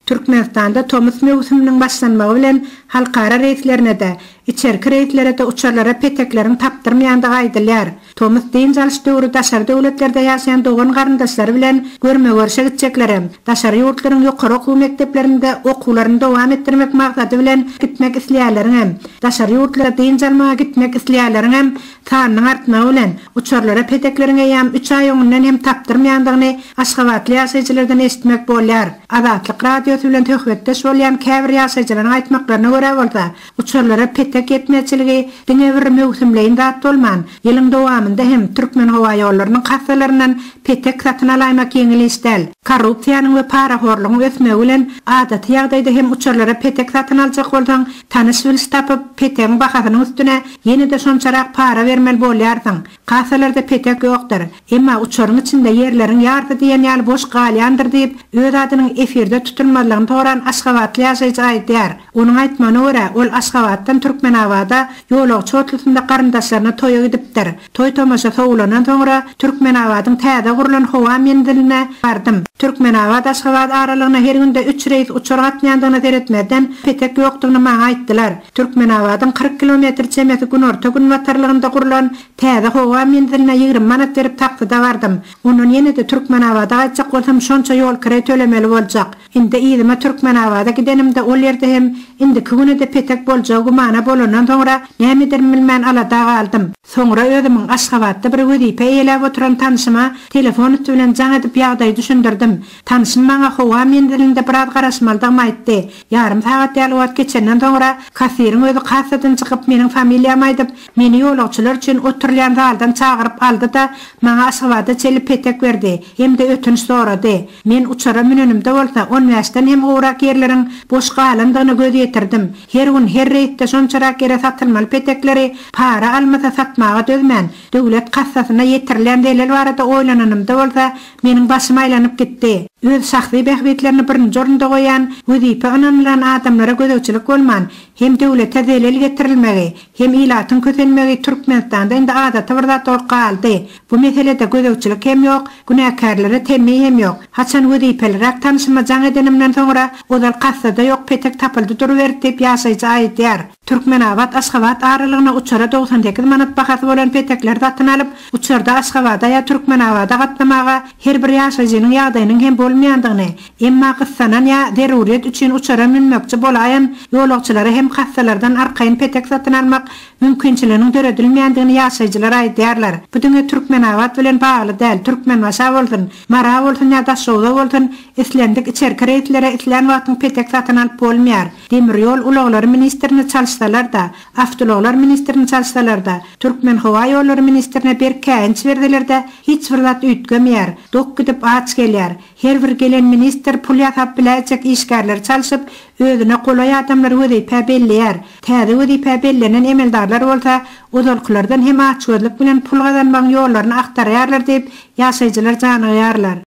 Türkmenistanda tomus möwsüminiň başlanmagy bilen halkara reýslerine-de, içerki reýslere-de uçarlara petekleriň tapdyrmaýandygy aýdylýar. Tomus dynç alyş döwri daşary döwletlerde ýaşaýan dogan-garyndaşlary bilen görme-görşe gitjeklerem, daşary ýurtlaryň ýokary okuw mekdeplerinde okuwlaryny dowam etdirmek maksady bilen gitmek isleýänleriňem, daşary ýurtlara dynç almaga gitmek isleýänleriňem Sanynyň artmagy bilen, uçarlara petekleriň eýýäm üç aý öňünden hem tapdyrmaýandygyny aşgabatly ýaşaýjylardan eşitmek bolýar. Azatlyk Radiosy bilen söhbetdeş bolýan käbir ýaşaýjylaryň aýtmaklaryna görä bolsa, uçarlara petek ýetmezçiligi diňe bir möwsümleýin zat bolman, ýylyň dowamynda hem Türkmenhowaýollarynyň kassalaryndan petek satyn alaýmak ýeňil iş däl. Korrupsiýanyň we parahorlugyň ösmegi bilen adaty ýagdaýda hem uçarlara petek satyn aljak bolsaň, Tanyş-biliş tapyp, petegiň bahasynyň üstüne ýene-de şonçarak para bermeli bolýarsyň. Kassalarda petek ýokdur. Emma uçaryň içinde ýerleriň ýarsy diýen ýaly boş galýandyr diýip, öz adynyň efirde tutulmazlygyny soran aşgabatly ýaşaýjy aýdýar. Onuň aýtmagyna görä, ol Aşgabatdan Türkmenabada ýolagçy otlusynda garyndaşlaryna toýa gidipdir. Toý-tomaşa sowulandan soňra, Türkmenabadyň täze gurlan howa menziline bardym. Türkmenabat-Aşgabat aralygyna her günde üç reýs uçar gatnaýandygyna seretmezden, petek ýokdugyny maňa aýtdylar. Türkmenabadyň 40 kilometr çemesi günorta-günbatarlygynda gurlan täze howa menziline 20 manat berip taksida bardym. Ondan ýene-de Türkmenabada gaýtjak bolsam şonça ýolkireý tölemeli boljak. Indi yzyma Türkmenabada gidenimde ol ýerde hem indiki güne-de petek boljagy gümana bolandan soňra näme ederimi bilmän alada galdym. Soňra özümiň Aşgabatda bir wezipe eýeläp oturan tanşyma telefon üsti bilen jaň edip ýagdaýy düşündirdim. Tanşym maňa howa menzilinde biraz garaşmalydygymy aýtdy. Ýarym sagat ýaly wagt geçenden soňra kassiriň özi kassadan çykyp meniň familiýamy aýdyp, meni ýolagçylar üçin oturylýan zaldan çagyryp aldy-da, maňa Aşgabada çenli petek berdi hem-de ötünç sorady. Men uçara münenimde bolsa, on bäşden hem gowrak ýerleriň boş galandygyna göz ýetirdim. Her gün, her reýsde şonçarak ýere satylmaly petekleri para almasa satmaga dözmän, döwlet kassasyna ýetirilýän zelel barada oýlananymda bolsa, meniň başym aýlanyp gitdi. Öz şahsy bähbitlerini birinji orunda goýan, wezipe ynanylan adamlara gözegçilik bolman, hem döwlete zelel getirilmegi, hem ilatyň kösenmegi Türkmenistanda indi adaty bir zat bolup galdy. Bu meselede gözegçilik hem ýok, günäkärlere temmi hem ýok. Haçan wezipeliräk tanşyma jaň edenimden soňra, ozal kassada ýok petek tapyldy duruberdi diýip ýaşaýjy aýdýar. Türkmenabat-Aşgabat aralygyna uçara 98 manat bahasy bolan petekleri satyn alyp, uçarda Aşgabada ýa Türkmenabada gatnamaga her bir ýaşaýjynyň ýagdaýynyň hem bolmaýandygyny, emma gyssanan ýa zeruryýet üçin uçara münmekçi bolaýan ýolagçylara hem kassalardan arkaýyn petek satyn almak mümkinçiliginiň döredilmeýändigini ýaşaýjylar aýdýarlar. Bu diňe Türkmenabat bilen bagly däl, Türkmenbaşa bolsun, Mara bolsun ýa Daşoguza bolsun, islendik içerki reýslere islän wagtyň petek satyn alyp bolmaýar. Demir ýol ulaglary ministrini çalyşsalar-da, awtoulaglar ministrini çalyşsalar-da, Türkmenhowaýollary ministrine berk käýinç berseler-de, hiç bir zat üýtgemeýär. Dok gidip aç gelýär. Her bir gelen ministr pul ýasap biläýjek işgärleri çalşyp, özüne golaý adamlary wezipä belleýär. Täze wezipä bellenen emeldarlar bolsa, ozalkylardan hem açgözlük bilen pul gazanmagyň ýollaryny agtarýarlar diýip, ýaşaýjylar janygýarlar.